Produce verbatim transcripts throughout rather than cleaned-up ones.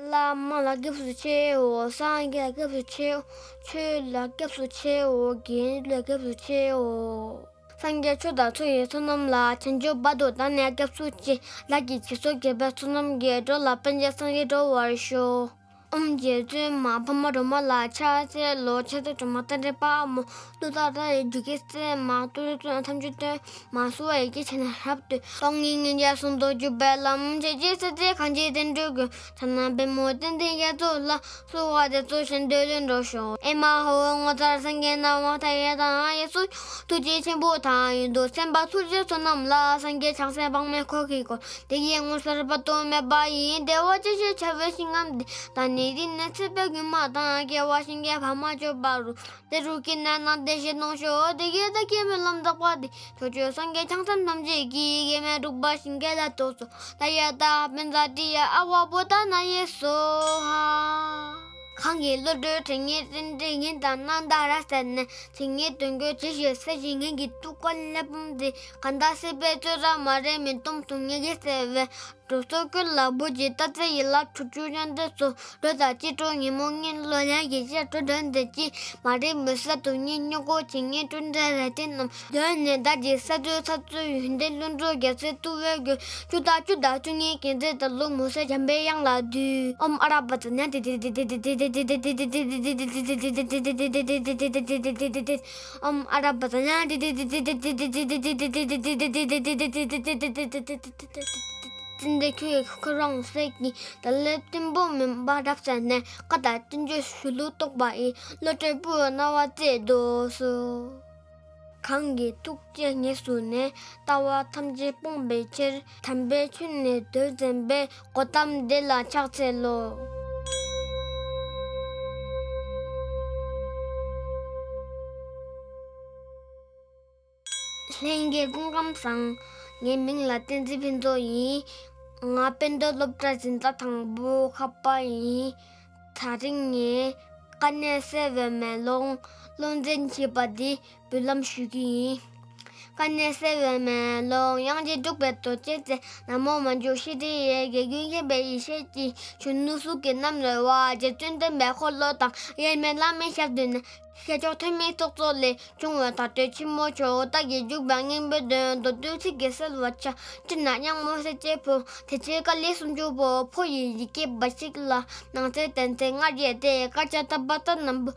བླ་མ་ལ་སྐྱབས་སུ་མཆིའོ། སངས་རྒྱས་ལ་སྐྱབས་སུ་མཆིའོ། ཆོས་ལ་སྐྱབས་སུ་མཆིའོ། དགེ་འདུན་ལ་སྐྱབས་སུ་མཆིའོ། སངས་རྒྱས་ཆོས་དང་མཐུན་པའི་བསོད་ནམས་ལ། བྱང་ཆུབ་བར་དུ་བདག་ནི་སྐྱབས་སུ་མཆི། བདག་གིས་ཇི་སྲིད་བགྱིས་པའི་བསོད་ནམས་ཀྱིས། འགྲོ་ལ་ཕན་ཕྱིར་སངས་རྒྱས་འགྲུབ་པར་ཤོག། ཨོཾ་རྗེ་བཙུན་མ་འཕགས་མ་སྒྲོལ་མ་ལ་ཕྱག་འཚལ་ལོ། ཕྱག་འཚལ་སྒྲོལ་མ་རྟ་དྲེལ་པདྨོ། ཀླུ་དང་ལྷ་ཡི་འཇུག་པའི་སྲས་མ། སྟོང་ཕྲག་བཅུ་ཐམས་ཅད་སྟོན། མ་སུ་བ་ཡི་གེ་བྱས་ནས་རབ་ཏུ། སྟོང་ཉིད་མངོན་བརྗོད་ཟུང་དུ་འཇུག་པའི་ལམ། ཇི་སྲིད་ཚེ་གང་བཞིན་དེ་འགྲུབ་ཀྱི། ཕྱག་ན་པདྨོ་སྟེ་དེང་ཡང་ཚུལ་ལ། གསོལ་བ་འདེབས་སོ་ཞེས་འདོད་ལྷུན་གྲུབ་ཤོག། ཨེ་མ་ཧོ། ངོ་མཚར་སངས་རྒྱས་སྣང་བ་མཐའ་ཡས་དང་། གཡས་སུ་ཐུགས་རྗེ་ཆེན་པོ་དང་། གཡོན་དུ་སེམས་དཔའ་ཐུགས་རྗེའི་བསོད་ནམས་ལ། སངས་རྒྱས་བྱང་སེམས་དཔག་མེད་འཁོར་གྱིས་བསྐོར། དེ་ཡི་ངོ་མཚར་དཔག་ཏུ་མེད་པ་ཡི། བདེ་བ་ཅན་ཞེས་བྱ་བའི་ཞིང་ཁམས་འདིར། བདག་ནི་རིགས་ལྔའི་ཚེ་འཕོས་མྱུར་མ་ཐག། སྐྱེ་བ་གཞན་གྱིས་བར་མ་ཆོད་པ་རུ། དེ་རུ་སྐྱེས་ནས་སྣང་མཐའ་ཞེས་གནང་ཤོག། དེ་ཡི་བདག་གིས་སྨོན་ལམ་བཏབ་པ་འདི། ཕྱོགས་བཅུའི་སངས་རྒྱས་བྱང་སེམས་ཐམས་ཅད་ཀྱིས། གེགས་མེད་འགྲུབ་པར་བྱིན་གྱིས་བརླབ་ཏུ་གསོལ། ཏདྱ་ཐཱ། པཉྩ་ཏྲྱ་ཨ་ཝ་བོ་དྷ་ནཱ་ཡེ་སྭཱ་ཧཱ། གང་གི་བློ་གྲོས་དྲན་ཉེ་དྲན་འདྲེ་ཡིན་དང་རྣམ་དག་ར་ཟེར་ནས། དྲན་ཉེ་དོན་གྱི་ཇི་ཞིག་ཟེར་ཞིང་ངེད་ཀྱི་ཐུགས་ཀ་ལས་སྤུངས་ཏེ། གང་དག་སྲིད་པའི་བཙོན་རར་མ་རིག་མུན་དུམ་དུ་ངེད་ཀྱིས་བསལ་བའི། འགྲོ་སོགས་ཀུན་ལ་བོད་ཀྱི་རྟགས་གསལ་ཡིན་ལ། ཁྱོད་ཚོ་ཡང་དེ་ཚོ་འགྲོ་དང་ཅི་འགྲོ་ཉིན་མོ་ངན་ལོ་ལས་ཀྱི་ཤར་འགྲོ་དོན་དེ་ཅི། མ་རིག་མུན་སེལ་དུག་ནི་སྨྱུ་གུ་ཇི་སྙེད་བསྐྲུན་འདྲ་རེ་ཏི་རྣམས། གདོད་ནས་བདག་གི་ས་བཅུ་ཚ་བཅུ་ཡོན་ཏན་ཀླུ་འགྲོ་རྒྱལ་སྲས་བཏུལ་བའི་མགོན། བཅུ་དང་བཅུ་དང་བཅུ་གཉིས་ཀྱི་མཛད་དང་ལུགས་མུ་ཟེར་འཇམ་པའི་དབྱངས་ལ་འདུད། ཨོཾ་ཨ་ར་པ་ཙ་ཉ་ཏི་ཏི། ཨོཾ་ཨ་ར་པ་ཙ་ཉ་ཏི་ཏི། ཙན་དན་ཁྱོད་ཀྱིས་ཁོ་རང་སྲས་ཀྱི་ད་ལེབ་བརྟན་པོ་མིན་པ་རབ་གསལ་ནས། བཀའ་དང་བསྟན་བཅོས་ཞུ་ལུགས་རྟོགས་པ་ཡི། བློ་གྲོས་པོའི་སྣང་བ་བསྩལ་དུ་གསོལ། གང་གི་ཐུགས་རྗེ་ཉེ་སུ་ནས། ལྟ་བ་ཐམས་ཅད་སྤོང་བའི་ཕྱིར། དམ་པའི་ཆོས་ནི་དོན་བཟང་པའི། གོ་ཏམ་དེ་ལ་ཕྱག་འཚལ་ལོ། ལྷན་རྒྱས་སྐུ་ཁམས་བཟང་། ངའི་མིང་ལ་བསྟན་འཛིན་ཕུན་ཚོགས་ཡིན། ང་དཔེ་མཛོད་སློབ་གྲྭ་འཛིན་གྲྭ་དང་པོ་ཁ་པ་ཡིན། དེ་རིང་ངས་དཀའ་གནད་གསལ་བའི་མེ་ལོང་། བློ་འཛིན་བྱེད་པ་འདི་འབུལ་ལམ་ཞུ་གི་ཡིན། དཀའ་གནད་གསལ་བའི་མེ་ལོང་། དབྱངས་ཅན་འབྲུག་པའི་རྡོ་རྗེ་རྩེ། ན་མོ་མ་འཇུག་ཤཱཀྱ་ཡི། དགེ་འདུན་བསྐྱེད་པའི་ཡེ་ཤེས་ཀྱིས། གཞོན་ནུ་གཟུགས་ཀྱི་རྣམ་རོལ་པ། རྗེ་བཙུན་སྟོན་པའི་འཁོར་ལོ་དང་། དབྱེར་མེད་བླ་མའི་ཞབས་རྡུལ་ནས། ཤེས་མཆོག་ཐོགས་མེད་ཚོགས་གཙོ་ལས། བྱུང་བའི་བརྡ་སྤྲོད་ཆེན་མོ་མཆོག། བདག་གིས་འཇུག་པའི་སྙིང་པོའི་དོན། མདོར་བསྡུས་ཚིག་གིས་གསལ་བར་བྱ། སྤྲིན་ནག་སྔོན་མོ་གསལ་བྱེད་ཕོ། དེ་ཕྱིར་དཀའ་ལས་སུམ་ཅུ་པོ། ཕོ་ཡི་ཡི་གེ་འབའ་ཞིག་ལ། ནང་གསེས་དོན་ཚན་སྔར་བརྒྱད་དེ། དཀར་ཆག་ཐག་པ་ཚ་ནམ་བུ།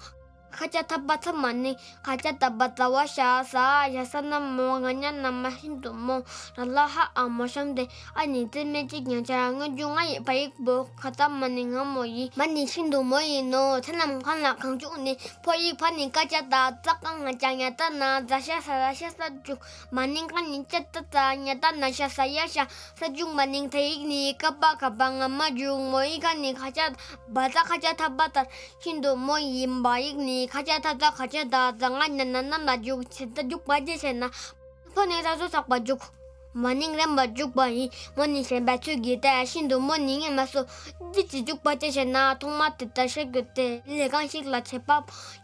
ཁ་ཆག་ཐག་པ་ཚ་མ་ནིང་། ཁ་ཆག་ཐག་པ་ཛ་བ་ཞ་ཟ། ཞ་ས་ན་མོ། ང་ཉ་ན་མ་ཤིན་ཏུ་མོ། ར་ལ་ཧ་འ་མོ་ཤམ་དེ། ཨ་ནི་རྩེ་མོ་གཅིག་ཉ་ཆ། སྔོན་འཇུག་ང་ཡི་བ་ཡིག་བོ། ག་ད་མ་ནི་ང་མོ་ཡིན། མ་ནི་ཤིན་ཏུ་མོ་ཡིན་ནོ། ཚེ་རྣམས་གང་ལ་གང་བྱུང་ནི། ཕོ་ཡིག་ཕ་ནི་ཀ་ཅ་ད། ཙ་ཀ་ང་ཅ། ཉ་ད་ན་ཛ་ཤ་ས་ར་ཤ་ས་འཇུག་མ་ནིང་ཀ་ནི་ཅ་ད་ཙ། ཉ་ད་ན་ཤ་ས་ཡ་ཤ་ས་འཇུག་མ་ནིང་ད་ཡིག་ནི་ཀ་པ་ག་པ་ང་མ་འཇུག་མོ་ཡིག་ག་ནི་ཁ་ཆ་བ་ད་ཁ་ཆ་ཐ་བ་ད། ཤིན་ཏུ་མོ་ཡིན། བ་ཡིག་ནི་ཁ་ཆ་ཐ་ད་ཁ་ཆ་ད་ཛ་ང་ཉ་ན་ན་མ་འཇུག་ཆེ་ད་འཇུག་པ་ཅི་བྱས་ན། ཕོ་ནི་ས་སོ་ཚགས་པ་འཇུག་མ་ནིང་རན་པ་འཇུག་པ་ཡིན། མོ་ནི་ཞན་པའི་ཚུལ་གྱིས་ཏེ། ཤིན་ཏུ་མོ་ནི་ངན་མ་སོ། ཅི་ཅི་འཇུག་པ་ཅི་བྱས་ན། ཐོག་མ་དེ་ལྟར་བཤད་དགོས་ཏེ། ལས་གང་ཞིག་ལ་བྱེད་པ་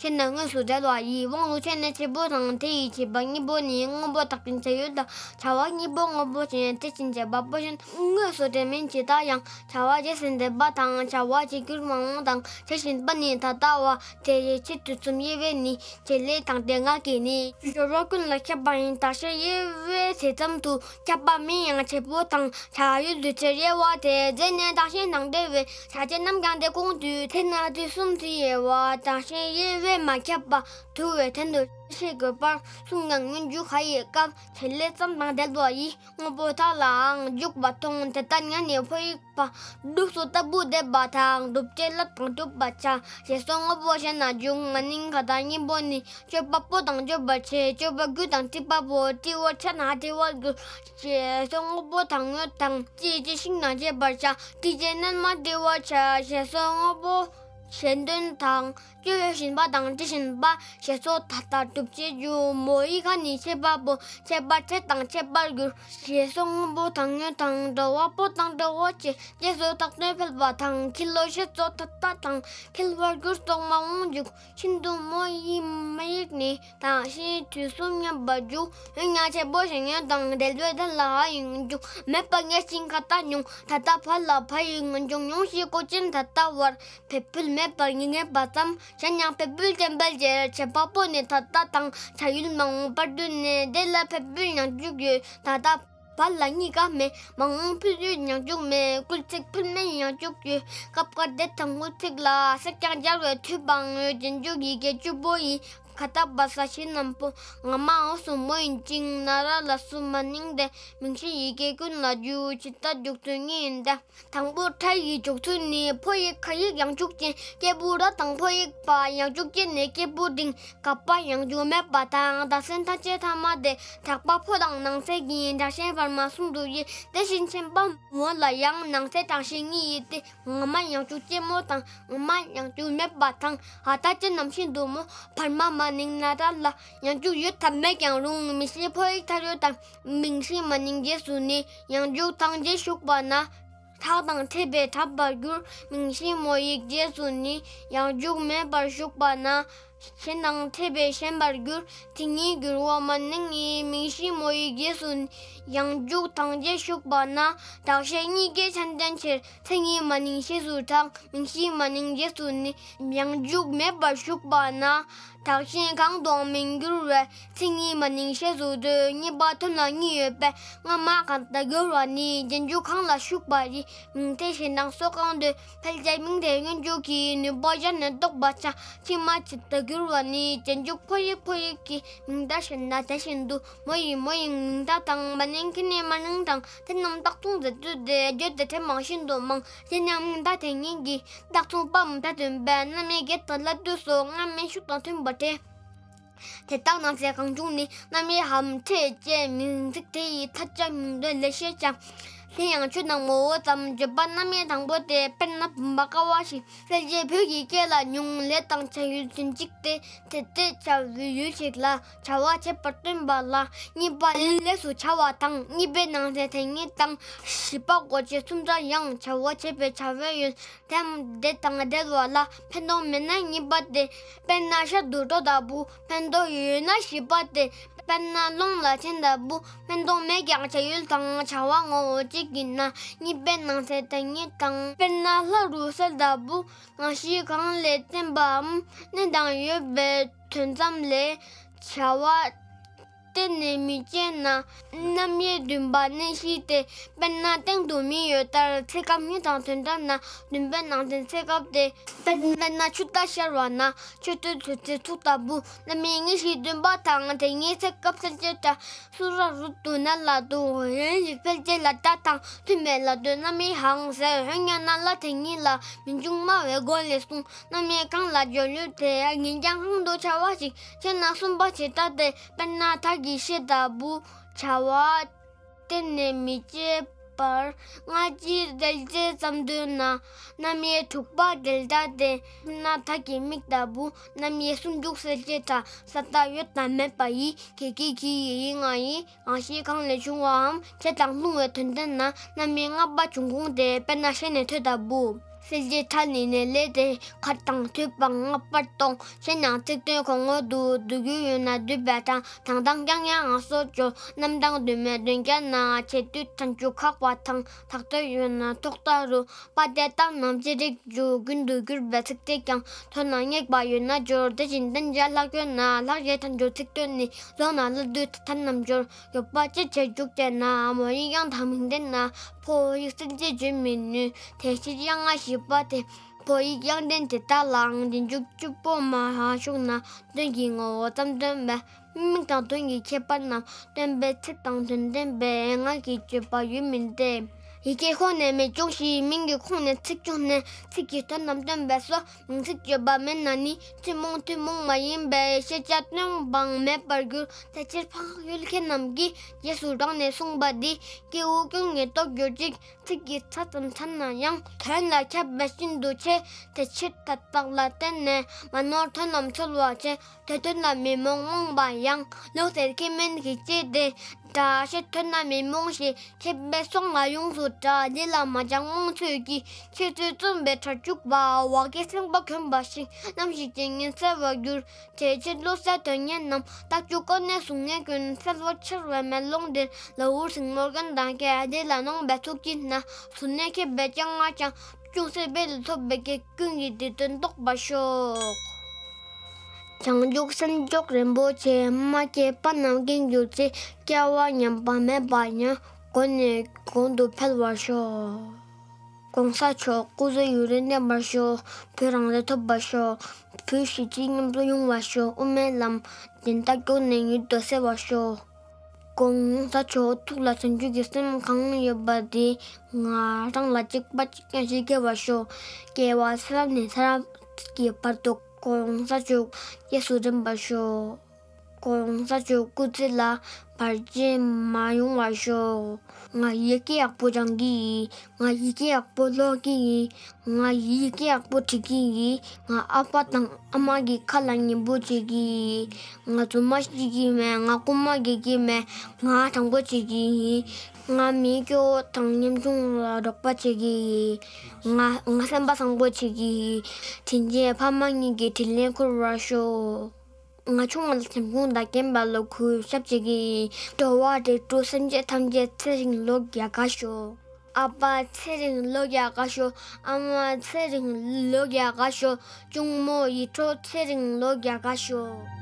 བྱས་ན་དངོས་སུ་འབྲེལ་བ་ཡིན། དབང་ལུང་ཆོས་ནི་བྱེད་པོ་དང་། དེ་ཡི་བྱེད་པ་གཉིས་པོ་ནི། དངོས་པོ་བཏགས་ཅིང་བྱ་ཡུལ་དང་། བྱ་བ་གཉིས་པོ་དངོས་པོ་ཅན། དེ་བཞིན་བྱེད་པ་པོ་གཞན། དངོས་སུ་འབྲེལ་མིན་ཇི་ལྟར་ཡང་། བྱ་བ་བྱས་ཟིན་བསྡད་པ་དང་། བྱ་བ་བྱེད་འགྱུར་མང་པོ་དང་། བྱས་ཟིན་པ་ནི་ད་ལྟ་བ། དེ་ཡི་ཕྱིར་དུས་གསུམ་དབྱེ་བས་ནི། བྱེད་ལས་དང་དེ་སྔ་གི་ནི། སྦྱོར་བ་ཀུན་ལ་ཁྱབ་པ་ཡིན། བདག་གཞན་དབྱེ་བས་དེ་ཙམ་དུ། ཁྱབ་པ་མིན་ཡང་བྱེད་པོ་དང་། བྱ་ཡུལ་དུས་ཕྱིར་དབྱེ་བ་དེ། མཛད་ནས་བདག་གཞན་དང་འབྲེལ་བའི། བྱ་བྱེད་རྣམས་ཀྱང་དེ་ཁོང་དུ། དེས་ན་དུས་གསུམ་དུ་དབྱེ་བ། བདག་གཞན་དབྱེ་བས་མ་ཁྱབ་པ། དུ་བའི་དོན་དུ་ཤེས་དགོས་པར། གསུམ་ཀའང་སྔོན་འཇུག་ག་ཡི་སྐབས། བྱེད་ལས་ཙམ་དང་འབྲེལ་བ་ཡིས། དངོས་པོ་དག་ལའང་འཇུག་པ་མཐོང་། དེ་ལྟར་ཉ་ནི་ཕོ་ཡིག་པ། སྒྲུབ་སོ་ལྟ་བུ་བསྡེབས་པ་དང་། བསྒྲུབ་བྱའི་ལ་དང་སྒྲུབ་པར་བྱ། ཞེས་སོགས་དངོས་པོ་གཞན་ལ་འཇུག་མ་ནིང་ག་དང་གཉིས་པོ་ནི། སྤྱོད་པ་པོ་དང་སྤྱོད་པར་བྱེད། སྤྱོད་པ་རྒྱུ་དང་བསྒྲིབས་པ་པོ། བསྒྲིབས་པར་བྱ་ན་བསྒྲིབས་པར་འགྱུར། ཞེས་སོགས་དངོས་པོ་དང་དངོས་དང་། ཅི་ཅི་ཤིང་དང་བཅས་པར་བྱ། བསྒྲིབས་བྱའི་རྣལ་མ་བསྒྲིབས་པར་བྱ། ཞེས་སོགས་དངོས་པོ། ཞེས་འདོན་དང་། སྤྱོད་བཞིན་པ་དང་འབྲི་བཞིན་པ། ཞེས་སོགས་ད་ལྟར་སྒྲུབ་བྱེད་འཇུག་མོ་ཡིག་ཁ་ནི་ཁྱད་པར་པོ། ཁྱད་པར་ཕྲད་དང་ཁྱད་པར་འགྱུར། ཞེས་སོགས་སྔོན་པོ་དང་ཡོད་དང་འགྲོ་བ་པོ་དང་འགྲོ་བོ་ཆེ། རྗེས་སུ་བཏགས་དོན་འཕེལ་བ་དང་། ཁྱི་ལོ་ཞེས་སོགས་ད་ལྟ་དང་། འཁེལ་བར་འགྱུར་སོགས་མ་འོངས་འཇུག་ཤིན་ཏུ་མོ་ཡི་མ་ཡིག་ནི། དང་ཤེས་དུས་གསུམ་མཉམ་པར་འཇུག་འོན་ཀྱང་ཆེན་པོ་ཞིང་ཡོད་དང་འབྲེལ་བའི་དོན་ལ་ཧ་ཡིག་འཇུག་མེད་པ་ངེས་ཤིང་ཁ་ཏ་ཉུང་། ད་ལྟ་བ་ལ་བ་ཡིག་འཇུག་མྱོང་ཞེས་གོ་ཅན་ད་ལྟ་བར། བེད་སྤྱོད་མེད་པར་ངེས་ངེས་པ་ཙམ། གཞན་ཡང་བེད་སྤྱོད་ཅན་པ་བྱེད་བྱེད་པ་པོ་ནི་ད་ལྟ་དང་བྱ་ཡུལ་མ་འོངས་པར་འདོད་ནས། དེ་ལ་བེད་སྤྱོད་ཡང་འཇུག་ཡོད། ད་ལྟ་བ་ལ་གཉིས་ཀ་མེད། མ་འོངས་ཕུལ་ཡུལ་ཡང་འཇུག་མེད། སྐུལ་ཚིག་ཕུལ་མེད་ཡང་འཇུག་ཡོད། སྐབས་འགར་དེ་དང་སྐུལ་ཚིག་ལ་ཟེར་ཀྱང་སྦྱར་བའི་མཐུ་བའང་ཡོད། རྗེས་འཇུག་ཡི་གེ་བཅུ་པོ་ཡི། ཁ་ཏ་བ་ས་ཞེས་རྣམས་པོ། ང་མ་འོག་སུ་མོ་ཡིན་ཅིང་། ན་ར་ལ་སུ་མ་ནིང་སྟེ། མིང་གཞི་ཡི་གེ་ཀུན་ལ་འཇུག་ཇི་ལྟར་འཇུག་ཚུལ་གཉིས་ཡིན་ཏེ། དང་པོ་ཕྲད་ཀྱི་འཇུག་ཚུལ་ནི། ཕོ་ཡིག་ཁ་ཡིག་ཡང་འཇུག་ཅན། སྐྱེས་བུ་ར་དང་ཕོ་ཡིག་པ་ཡང་འཇུག་ཅན་ནི། སྐྱེས་བུ་འབྲིང་ག་པ་ཡང་འཇུག་མེད་པ་དང་། བརྡ་གསལ་མཐའ་དཔྱད་ཐ་མ་སྟེ། དྲག་པ་ཕོ་དང་ནང་གསེས་ཀྱི་དྲག་ཞན་བར་མ་གསུམ་དུ་དབྱེ། དེ་བཞིན་ཆེན་པོ་མོ་ལ་ཡང་ནང་གསེས་དྲག་ཞན་གཉིས་ཡོད་དེ། ང་མ་ཡང་འཇུག་ཅན་མོ་དང་ང་མ་ཡང་འཇུག་མེད་པ་དང་། ཨ་ད་ཅི་ནམ་ཤིན་ཏུ་མོ། བར་མ་མ་ནིང་ན་ར་ལ་ཡང་འཇུག་ཡོད་ཐབས་མེད་ཀྱང་རུང་། མིང་གཞི་ཕོ་ཡིག་མཐར་ཡོད་དང་། མིང་གཞི་མ་ནིང་རྗེས་སུ་ནི། ཡང་འཇུག་དང་རྗེས་ཞུགས་པ་ན། ཐག་དང་ཕྲད་པས་དྲག་པར་འགྱུར། མིང་གཞི་མོ་ཡིག་རྗེས་སུ་ནི། ཡང་འཇུག་མེད་པར་ཞུགས་པ་ན། གཞན་དང་ཕྲད་པས་ཞན་པར་འགྱུར། དེ་ཉིད་འགྱུར་བ་མ་ནིང་ཡིན། མིང་གཞི་མོ་ཡིག་རྗེས་སུ་ནི། ཡང་འཇུག་དང་རྗེས་ཞུགས་པ་ན། དྲག་ཞན་གཉིས་ཀའི་ཆ་ལྡན་ཕྱིར། མཚན་ཉིད་མ་ནིང་ཞེས་སུ་གྲགས། མིང་གཞི་མ་ནིང་རྗེས་སུ་ནི། ཡང་འཇུག་མེད་པར་ཞུགས་པ་ན། དྲག་ཞན་གང་དུའང་མི་འགྱུར་བས། མཚན་ཉིད་མ་ནིང་ཞེས་སུ་འདོད། གཉིས་པ་དོན་ལ་གཉིས་ཡོད་པས། སྔ་མ་གང་དང་འགྱུར་བ་ནི། རྗེས་འཇུག་གང་ལ་ཞུགས་པ་ཡིན། མིང་མཐའི་གཞན་དང་སོགས་གང་འདོད། ཕལ་ཆེར་མིང་མཐའི་སྔོན་འཇུག་གི་ནུས་པ་གཞན་ནས་རྟོགས་པར་བྱ། ཕྱི་མ་ཇི་ལྟར་འགྱུར་བ་ནི། རྗེས་འཇུག་ཕོ་ཡིག་ཕོ་ཡིག་གི་མིང་མཐའ་གཞན་དང་དེ་བཞིན་དུ། མོ་ཡིག་མོ་ཡིག་མིང་མཐའ་དང་། མ་ནིང་ཁི་ནི་མ་ནིང་དང་། དེ་རྣམས་རྟགས་མཚུངས་ཟེར་ཚུལ་ཏེ། བརྗོད་དེ་ཕྲད་མང་ཤིན་ཏུ་མང་། གཞན་ཡང་མིང་མཐའ་དེ་ཉིད་ཀྱི། རྟགས་མཚུངས་པའམ་ཕྲད་དོན་པས། རྣམ་དབྱེ་བརྒྱད་དང་བསླབ་བཏུས་སོགས། སྔ་མའི་ཤུགས་དང་མཐུན་པར་བྲི། དེ་ལྟར་ནང་གསེས་གང་བྱུང་ནི། རྣམ་དབྱེའམ་ཕྲད་ཅེས་མིང་ཚིག་དེ་ཡི་མཐའ་ཅན་མིང་དོན་ལས་ཤེས་ཀྱང་། དེ་ཡང་ཆོས་དང་ངོ་བོ་ཙམ་བརྗོད་པ། རྣམ་དབྱེ་དང་པོ་སྟེ། དཔེར་ན་བུམ་པ་ཀ་བ་ཞིག་གསལ་བྱེད་བོད་ཀྱི་སྐད་ལ་ཉུང་། ལས་དང་བྱ་ཡུལ་ཚན་གཅིག་སྟེ། དེ་སྟེ་བྱ་བའི་ཡུལ་ཞིག་ལ་བྱ་བ་བྱེད་པར་སྟོན་པ་ལ། གཉིས་པ་ལས་སུ་བྱ་བ་དང་། གཉིས་པའི་ནང་གསེས་དེ་ཉིད་དང་། བཞི་པ་གོ་ཆེ་གསུམ་ཆ་ཡང་། བྱ་བ་བྱེད་པའི་བྱ་བའི་ཡུལ་དེའམ་དེ་དང་འབྲེལ་བ་ལ་ཕན་འདོགས་མེད་ན་གཉིས་པ་སྟེ། དཔེར་ན་ཤར་དུ་འགྲོ་ལྟ་བུ། ཕན་འདོགས་ཡོད་ན་བཞི་པ་སྟེ། དཔེར་ན་ཀློང་ལ་ཕྱིན་ལྟ་བུ། ཕན་འདོགས་མེད་ཀྱང་བྱ་ཡུལ་དང་བྱ་བ་ངོ་བོ་གཅིག་ཡིན་ན། གཉིས་པའི་ནང་གསེས་དེ་ཉིད་དང་། དཔེར་ན་ལྷ་རུ་གསལ་ལྟ་བུ། ང་བཞི་གང་ལས་བརྟེན་པའམ། གནས་དང་ཡོད་པའི་དོན་ཙམ་ལས། བྱ་བ་གཏན་ནས་མི་བྱེད་ན། རྣམ་དབྱེ་བདུན་པ་གནས་གཞི་སྟེ། དཔེར་ན་སྟེང་དུ་མི་ཡོད་ལྟར། ཚེ་སྐབས་གཉིས་དང་དོན་འདྲ་ན། བདུན་པའི་ནང་ཚན་ཚེ་སྐབས་ཏེ། དཔེར་ན་ཆུ་རྟ་ཤར་བ་ན། ཆུ་སྟོད་དུ་ཚེ་ཚུགས་ལྟ་བུ། རྣམ་དབྱེ་གནས་གཞི་བདུན་པ་དང་། དེ་ཉིད་ཚེ་སྐབས་གསལ་བྱེད་སྒྲ། སུ་ར་རུ་དུ་ན་ལ་དུ། གཞན་ཞིག་ཕལ་ཆེར་ལ་སྒྲ་དང་མཐུན་པའི་ལ་དོན་རྣམ་དབྱེ་འང་ཟེར། འོན་ཀྱང་ན་ལ་དེ་ཉིད་ལ་མི་འབྱུང་སྨྲ་བའི་སྒོ་ལས་གསུངས། རྣམ་དབྱེ་གང་ལ་སྦྱོར་ཡུལ་དེ། ངེས་ཀྱང་གང་དུ་བྱ་བ་ཞིག་བྱས་ན་གསུམ་པ་བྱེད་སྒྲ་སྟེ། དཔེར་ན་དག་གི་ཤེས་ལྟ་བུ། བྱ་བ་གཏན་ནས་མི་བྱེད་པར་སྔ་ཕྱིར་འབྲེལ་བྱེད་ཙམ་འདོད་ན། རྣམ་དབྱེ་དྲུག་པ་འབྲེལ་སྒྲ་སྟེ། དཔེར་ན་དག་གི་མིག་ལྟ་བུ། རྣམ་དབྱེ་ཟུང་འཇུག་གསལ་བྱེད་སྒྲ། ས་མཐའ་ཡོད་དང་མེད་པ་ཡི། གེ་གི་གི་ཡི་ཡི་ང་ཡི། འང་ཞེས་གང་ལས་བྱུང་བའམ་བྱས་དང་ལྷུང་བའི་དོན་བསྟན་ན། རྣམ་དབྱེ་ལྔ་པ་འབྱུང་ཁུངས་ཏེ། དཔེར་ན་ཤེས་ནས་ཐོས་ལྟ་བུ། གསལ་བྱེད་ཕྲད་ནི་ནས་ལས་ཏེ། ཁ་དང་ཐོས་པ་ལྔ་པར་གཏོང་། གཞན་ཡང་ཚིག་དོན་གོང་འོག་ཏུ། བསྡུ་རྒྱུ་ཡོད་ན་བསྡུས་པའི་གྲངས། དང་དང་རྐྱང་ཡང་འང་སོགས་སྦྱོར། རྣམ་གྲངས་དུ་མའི་དོན་ཁྱད་ན། བྱེད་དུས་ཕྲད་འཇུག་ཁག་པ་དང་། ཐག་ཆོད་ཡོད་ན་ཐོག་མཐའ་རུ། པ་སྟེ་རྟགས་རྣམས་ཅི་རིགས་འཇུག་རྒྱུན་དུ་གྱུར་པའི་ཚིག་ཕྲད་ཀྱང་། མདོར་ན་སྙེག་པ་ཡོད་ན་སྦྱོར། དེ་བཞིན་བསྟན་བྱ་ལྷག་ཡོད་ན། ལྷག་བྱས་ཕྲད་འཇུག་ཚིག་དོན་ནི། ལོག་ན་སླར་བསྡུ་ཐ་རྣམས་སྦྱོར། ཡོད་པ་ཅི་བྱས་འཇུག་བྱས་ན། མོ་ཡིག་དབྱངས་དང་མིང་ལྡན་ན། ཕོ་ཡིག་གསལ་བྱེད་བརྗོད་མི་ནུས། དེ་ཕྱིར་དབྱངས་ལྔ་བཞི་པ་སྟེ། ཕོ་ཡིག་དབྱངས་ལྡན་དེ་དག་ལའང་རྗེས་འཇུག་བཅུ་པོ་མར་ཞུགས་ན། དོན་གྱི་ངོ་བོ་ཙམ་སྟོན་པས། མིང་དང་དོན་གྱི་ཁྱད་པར་རྣམས་སྟོན་པའི་ཚིག་དང་དོན་བསྟན་པའི་ངག་གི་བརྗོད་པ་ཡོད་མིན་ཏེ། ཡི་གེ་ཁོ་ནས་མིང་བྱུང་ཞིང་། མིང་གི་ཁོངས་ནས་ཚིག་བྱུང་ནས། ཚིག་གི་དོན་རྣམས་སྟོན་པས་སོ། མིང་ཚིག་བརྗོད་པ་མེད་ན་ནི། ཐུན་མོང་ཐུན་མོང་མ་ཡིན་པའི། ཤེས་བྱ་སྟོན་པའང་མེད་པར་འགྱུར། དེ་ཕྱིར་འཕགས་ཡུལ་མཁས་རྣམས་ཀྱིས། རྗེས་སུ་འབྲངས་ནས་གསུངས་པ་འདི། སྐྱེ་བོ་ཀུན་གྱིས་རྟོགས་གྱུར་ཅིག་ཚིག་གི་ཚ་ཙམ་ཚ་ན་ཡང་། དོན་ལ་ཁྱབ་པ་ཤིན་ཏུ་ཆེ། དེ་ཕྱིར་ཐ་དག་ལ་བརྟེན་ནས། མ་ནོར་དོན་རྣམས་འཚོལ་བར་བྱེད། དེ་དོན་ལ་མི་རྨོངས་རྨོངས་པ་ཡང་། ལོག་སྟེ་སྐྱེ་དམན་གྱི་ལྕེ་སྟེ། སྒྲ་ཆེ་དོན་རྣམས་མི་རྨོངས་ཤིང་། མཁས་པའི་སོང་ལ་ཡོངས་སུ་གྲགས། ལས་ལ་མ་སྦྱངས་རྨོངས་ཚོད་ཀྱིས། ཁྱེད་ཚོས་རྩོམ་པའི་གྲ་བཅུག་པ། བ་གི་སེམས་པ་གོམས་པ་ཞིག་རྣམ་ཤེས་ཀྱི་ངེས་གསལ་བར་འགྱུར། དེ་ཕྱིར་བློ་གསལ་དོན་གཉེར་རྣམས། རྟགས་འཇུག་ཀུན་ནས་གཟུང་ངེས་ཀུན། གསལ་བར་འཆར་བའི་མེ་ལོང་འདིར། ལ་འུར་ཟིང་མོར་རྒན་དང་སྐད། དེ་ལ་གནོང་བའི་ཐུགས་ཀྱིས་ན། གཟུར་གནས་མཁས་པའི་སྤྱན་སྔར་བཅངས། ཅུང་ཟད་སྦས་ལ་ཐོབ་པའི་སྐད། ཀུན་གྱིས་འདི་དོན་རྟོགས་པར་ཤོག། བྱང་ཆུབ་སེམས་མཆོག་རིན་པོ་ཆེ། མ་སྐྱེས་པ་རྣམས་སྐྱེ་འགྱུར་ཅིག། སྐྱེ་བ་ཉམས་པ་མེད་པ་ཡང་། གོང་ནས་གོང་དུ་འཕེལ་བར་ཤོག། གོང་ས་མཆོག་སྐུ་ཚེ་ཡུན་རིང་བརྟན་པར་ཤོག། བོད་རང་བཙན་ཐོབ་པར་ཤོག། བོད་གཞིས་བྱེས་མཉམ་དུ་ཡོང་བར་ཤོག། དབུ་མའི་ལམ་བདེན་མཐའ་སྐྱོང་ནས་མྱུར་དུ་གསལ་བར་ཤོག། གོང་ས་མཆོག་ཐུགས་ལ་བྱང་ཆུབ་ཀྱི་སེམས་གང་ཡོད་པ་དེ་ང་རང་ལ་གཅིག་པ་གཅིག་རྐྱང་ཞིག་སྐྱེ་བར་ཤོག། སྐྱེ་བ་ཚེ་རབས་ནས་ཚེ་རབས་ཀྱི་བར་དུ་གོང་ས་མཆོག་རྗེས་སུ་དྲན་པར་ཤོག། གོང་ས་མཆོག་སྐུ་ཚེ་ལ་བར་ཆད་མ་ཡོང་བར་ཤོག། ང་ཡི་གེ་ཡག་པོ་སྦྱང་གི་ཡིན། ང་ཡི་གེ་ཡག་པོ་ཀློག་གི་ཡིན། ང་ཡི་གེ་ཡག་པོ་འབྲི་གི་ཡིན། ང་ཨ་ཕ་དང་ཨ་མ་གི་ཁ་ལ་ཉན་པོ་བྱེད་ཀྱི་ཡིན། ང་རྫུན་མ་བཤད་ཀྱི་མེད། ང་རྐུན་མ་རྒྱག་གི་མེད། ང་དྲང་པོ་བྱེད་ཀྱི་ཡིན། ང་མི་སྐྱོ་བོ་དང་ཉམ་ཆུང་ལ་རོགས་པ་བྱེད་ཀྱི་ཡིན། ང་ང་སེམས་པ་བཟང་པོ་བྱེད་ཀྱི་ཡིན། དྲིན་ཆེན་ཕ་མ་གཉིས་ཀྱི་དྲིན་ལན་འཁོར་བར་ཤོག། ང་ཆུང་བ་ལ་བྱམས་སྐྱོང་དང་མཁྱེན་པ་ལ་གུས་ཞབས་བྱེད་ཀྱི་ཡིན། འགྲོ་བ་རིགས་དྲུག་སེམས་ཅན་ཐམས་ཅད་ཚེ་རིང་ལོ་བརྒྱ་དགའ་ཤོག། ཨ་ཕ་ཚེ་རིང་ལོ་བརྒྱ་དགའ་ཤོག། ཨ་མ་ཚེ་རིང་ལོ་བརྒྱ་དགའ་ཤོག། གཅུང་མོ་ཡིད་འཕྲོག་ཚེ་རིང་ལོ་བརྒྱ་དགའ་ཤོག།